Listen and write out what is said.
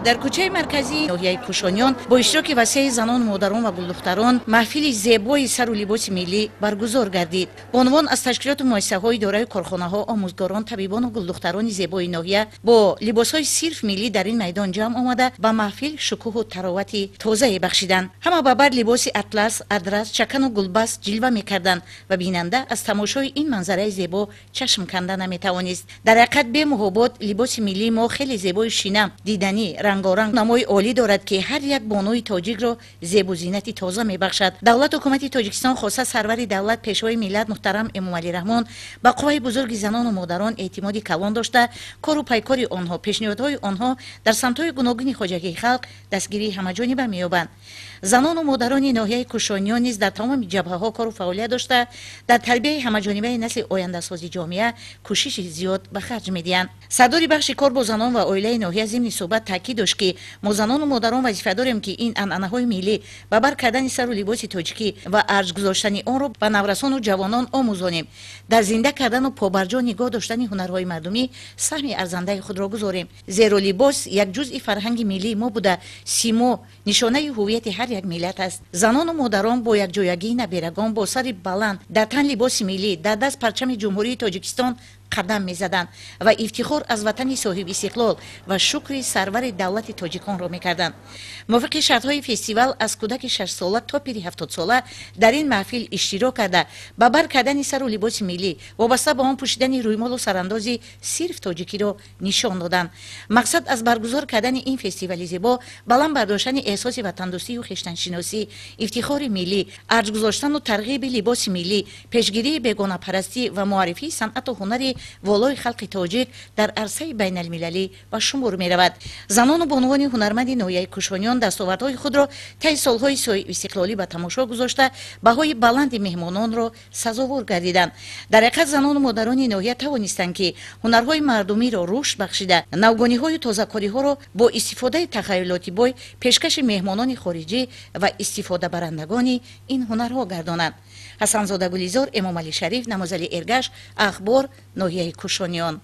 Дар кӯчаи марказии ноҳияи Кӯшониён бо иштироки васеи занон, модарон ва гулдухтарон маҳфили зебои сару либоси миллӣ баргузор гардид. Бонувон аз ташкилоту муассисаҳои дораи корхонаҳо, омӯзгорон, табибону гулдухтарони зебои ноҳия бо либосҳои сирф миллӣ дар ин майдон ҷамъ омада, ба маҳфил шукӯҳу таровати тозае бахшиданд. Ҳама ба бар либоси атлас, адрас, чакану гулбаст ҷилва мекарданд ва бинанда аз тамошои ин манзараи зебо чашм канда наметавонист. Дар ҳақиқат, бемуҳобот либоси миллии мо хеле зебои шинам, диданӣ, рангоранг, намои олӣ дорад, ки ҳар як бонуи тоҷикро зебу зинати тоза мебахшад. Давлат, ҳукумати Тоҷикистон, хоса сарвари давлат, пешвои миллат муҳтарам Эмомалӣ Раҳмон ба қувваи бузурги занону модарон эътимоди калон дошта, кору пайкори онҳо, пешниҳодҳои онҳо дар самтҳои гуногуни хоҷагии халқ дастгирии ҳамаҷониба меёбанд. Занону модарони ноҳияи Кӯшониён низ дар тамоми ҷабҳаҳо кору фаъолият дошта, дар тарбияи ҳамаҷонибаи насли ояндасози ҷомеа кӯшиши зиёд ба харҷ медиҳанд. Сардори бахши кор бо занон ва оилаи ноҳия зимни суҳбат таъкид дошт, ки мо, занону модарон, вазифа дорем, ки ин анъанаҳои миллӣ, ба бар кардани сару либоси тоҷикӣ ва арҷ гузоштани онро ба наврасону ҷавонон омӯзонем, дар зинда кардану побарҷо нигоҳ доштани ҳунарҳои мардумӣ саҳми арзандаи худро гузорем, зеро либос як ҷузъи фарҳанги миллии мо буда, симо, нишонаи ҳуввияти ҳар як миллат аст. Занону модарон бо якҷоягии наберагон, бо сари баланд, дар тан либоси миллӣ, дар даст парчами Ҷумҳурии Тоҷикистон қадам мезаданд ва ифтихор аз ватани соҳибистиқлол ва шукри сарвари давлати тоҷиконро мекарданд. Мувофиқи шартҳои фестивал, аз кӯдаки 6-сола то пири 70-сола дар ин маҳфил иштирок карда, ба бар кардани сару либоси миллӣ, вобаста ба он пӯшидани рӯймолу сарандози сирф тоҷикиро нишон доданд. Мақсад аз баргузор кардани ин фестивали зебо баланд бардоштани эҳсоси ватандӯстию хештаншиносӣ, ифтихори миллӣ, арҷ гузоштану тарғиби либоси миллӣ, пешгирии бегонапарастӣ ва муаррифии санъату ҳунари волои халқи тоҷик дар арсаи байналмилалӣ ба шумор меравад. Занону бонувони ҳунарманди ноҳияи Кӯшониён дастовардҳои худро таи солҳои соҳибистиқлолӣ ба тамошо гузошта, баҳои баланди меҳмононро сазовор гардиданд. Дар ҳақиқат, занону модарони ноҳия тавонистанд, ки ҳунарҳои мардумиро рушд бахшида, навгониҳою тозакориҳоро бо истифодаи тахаюлоти бой пешкаши меҳмонони хориҷӣ ва истифодабарандагони ин ҳунарҳо гардонанд. Ҳасанзода Гулизор, Эмомалӣ Шариф, Намозали Эргаш, Ахбор, ноҳияи Кӯшониён.